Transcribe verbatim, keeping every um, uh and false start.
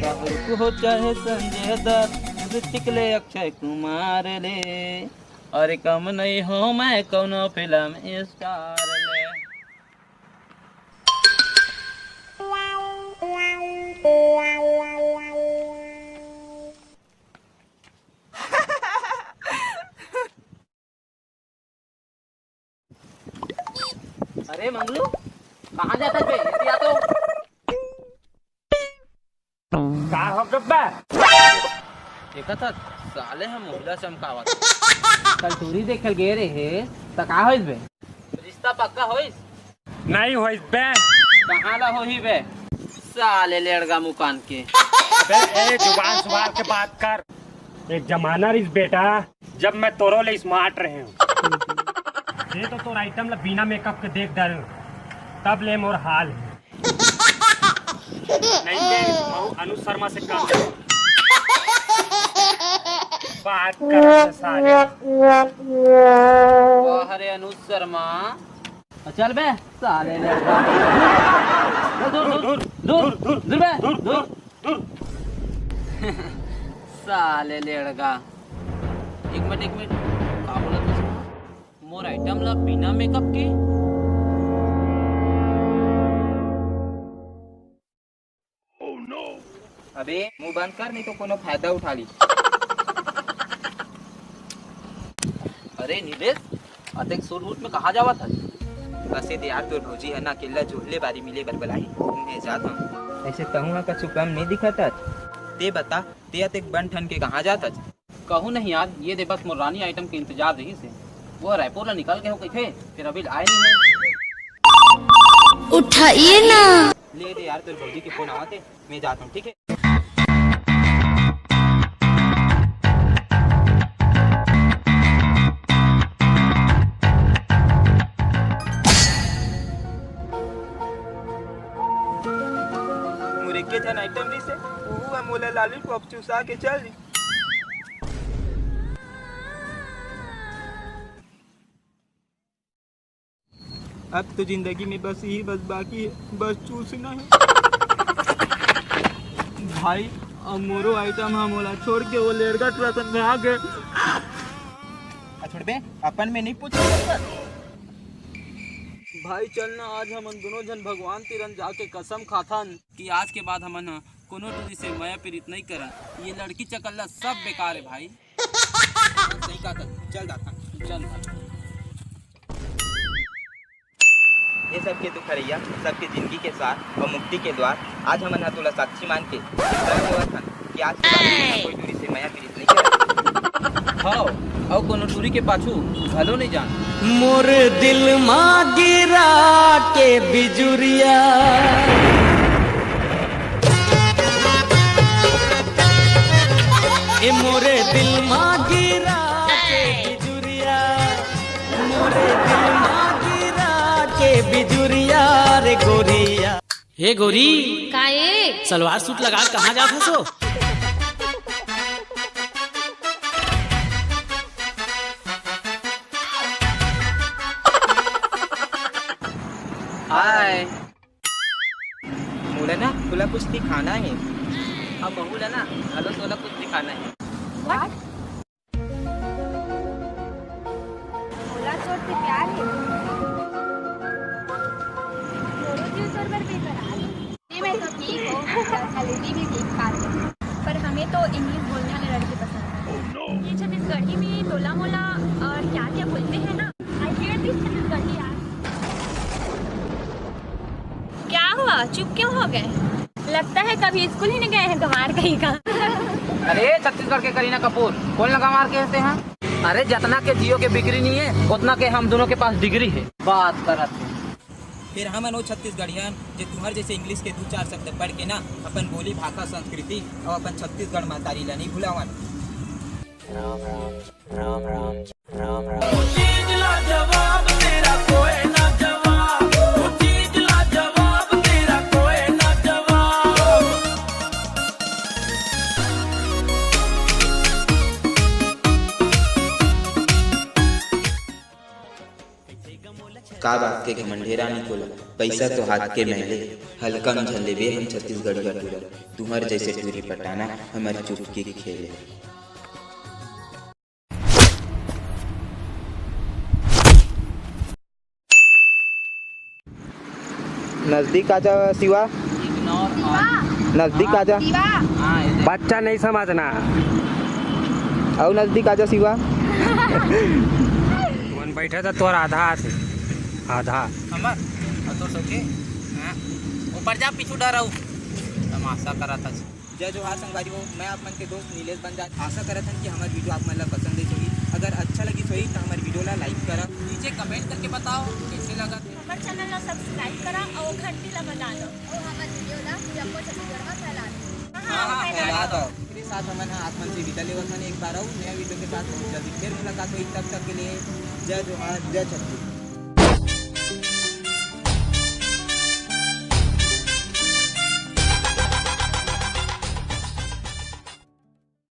रुक हो चाहे संजय दत्त, ऋतिक ले, अक्षय कुमार ले, अरे कम नहीं हो मैं कौनो फिल्म स्टार ले। अरे मंगलू, कहाँ जाता बे? इतिया तो का हो गब्बा? देखा था, साले हम महिला चमकावत। कल टूरी देखल गए रहे, त का होइस बे? रिश्ता पक्का होइस? नहीं होइस बे। कहाँ ला होही बे? साले लेड़गा मुकान के। अबे ए, जुबान संभाल के बात कर। एक जमाना रिस बेटा, जब मैं तोरो ले स्मार्ट रहे हूँ। ये तो तोर आइटम ला बिना मेकअप के देख डरे हूँ, तब ले मोर हाल है। नहीं दे, वो अनुज शर्मा से कम है। बात कर साले। वाह रे अनुज शर्मा। चल बे साले लेड़गा। दूर दूर दूर दूर दूर बे दूर दूर। दूर। साले लेड़गा। एक मिनट एक मिनट, का बोला था? मोर आइटम ला बिना मेकअप के। अबे मुंह बंद कर, नहीं तो कोनो फायदा उठा ली। अरे निलेश, अतेक सूट वूट में कहाँ जावत हस? बस ये यार, तोर भौजी है ना, अकेला जोहले बारी मिले बर बलाही, मैं जात हूँ। ऐसे तहूँ हा कछु कम नहीं दिखत हस। ते बता, ते अतेक बन ठन के कहाँ जात हस? कहूँ नहीं यार, ये दे बस मोर रानी आइटम के इंतजार रही से। वो रायपुर ला निकल गए हो कहे, फिर अभी आए नहीं है। उठाइए ना। ले दे यार, तोर भौजी के फोन आवत है, मैं जाता हूँ, ठीक है? मोर एके झन आइटम रहिस हे, उहू ह मोला लॉलीपॉप चुसा के चल दिस। अब तो जिंदगी में बस यही बस बाकी है, बस चूसना है। भाई, अब मोरो आइटम ह मोला छोड़ के वो लेड़गा टुरा संग भाग गए। आ छोड़बे, अपन में नहीं पूछ सकत। भाई चल ना, आज हमन दोनों झन भगवान तीरन जाके कसम खाथन कि आज के बाद हमन ह कोनो टूरी से मया पीरित नहीं करन। ये लड़की चकल्ला सब बेकार है भाई। सही कहा था, चल जाता, चल जाता। ये सबके दुख हरैया, सबके जिंदगी के सार और मुक्ति के द्वार, आज हमन ह तोला साक्षी मान के सलाह देवत हन कि आज के बाद कोई टूरी से मया पीरित नहीं करे। हव, अउ कोनो टूरी के पाछू घलो नहीं जान। मोर दिल मा गिरा के बिजुरिया, ए मोरे दिल मा गिरा के बिजुरिया, मोरे दिल मा गिरा के बिजुरिया रे गोरिया। हे गोरी, का ए? सलवार सूट लगा कहाँ जात हसो? हाय। मोला ना तोला कुछ दिखाना है। अब बहू ला ना, घलो तोला कुछ दिखाना है। What? मोला तोर से प्यार है। मोरो जीव तोर बर बेकरार है। जी, मैं तो ठीक हूँ, जलदी भी ठीक ठाक हूँ, पर हमें तो इंग्लिश बोलने वाले लड़के पसंद हैं। ये छत्तीसगढ़ी में तोला मोला और क्या क्या बोलते हैं ना, I hate this छत्तीसगढ़ी यार। क्या हुआ, चुप क्यों हो गए? लगता है कभी स्कूल ही नहीं गए हैं गंवार कहीं का। अरे छत्तीसगढ़ के करीना कपूर, कौन ला गंवार कहते हैं? अरे जतना के जियो के बिक्री नहीं है, उतना के हम दोनों के पास डिग्री है। बात करत है। फिर हमन ओ छत्तीसगढ़ियन जे तुहर जैसे इंग्लिश के दू चार शब्द पढ़ के ना अपन बोली, भाषा, संस्कृति और अपन छत्तीसगढ़ महतारी ला नहीं भुलावन। राम राम, राम राम, राम राम। का बाप के घमंडे रानी कोला, पैसा तो हाथ के मैले, हल्का में झन लेबे हम छत्तीसगढ़िया टूरा, तुहर जैसे टूरी पटाना हमर चुप के खेले। नजदीक आजा शिवा, नजदीक आजा। बच्चा नहीं समझना। अउ नजदीक आजा शिवा। मन बैठे तो तोर आधा आथे, आधा। हमर? अउ तोर सबके? हाँ। ऊपर जा, पीछू डर अउ। तमाशा करा था। जय जोहार संगवारी हो, मैं आप मन के दोस्त नीलेश बंजारे। आशा करत हन कि हमर वीडियो आप मन ला पसंद आइस होही। अगर अच्छा लगिस होही, त हमर वीडियो ला like करा। नीचे comment करके बताओ, कैसे लगा। हमर चैनल ला subscribe करा अउ घंटी ला बजा लो। अउ हमर वीडियो ला जम्मो छत्तीसगढ़ में फैला दो। हाँ, हाँ, फैला दो। एकरे साथ हमन ह आप मन से विदा लेवत हन। एक बार अउ नया वीडियो के साथ बहुत जल्दी फिर मुलाकात होही। तब तक के लिए जय जोहार, जय छत्तीसगढ़।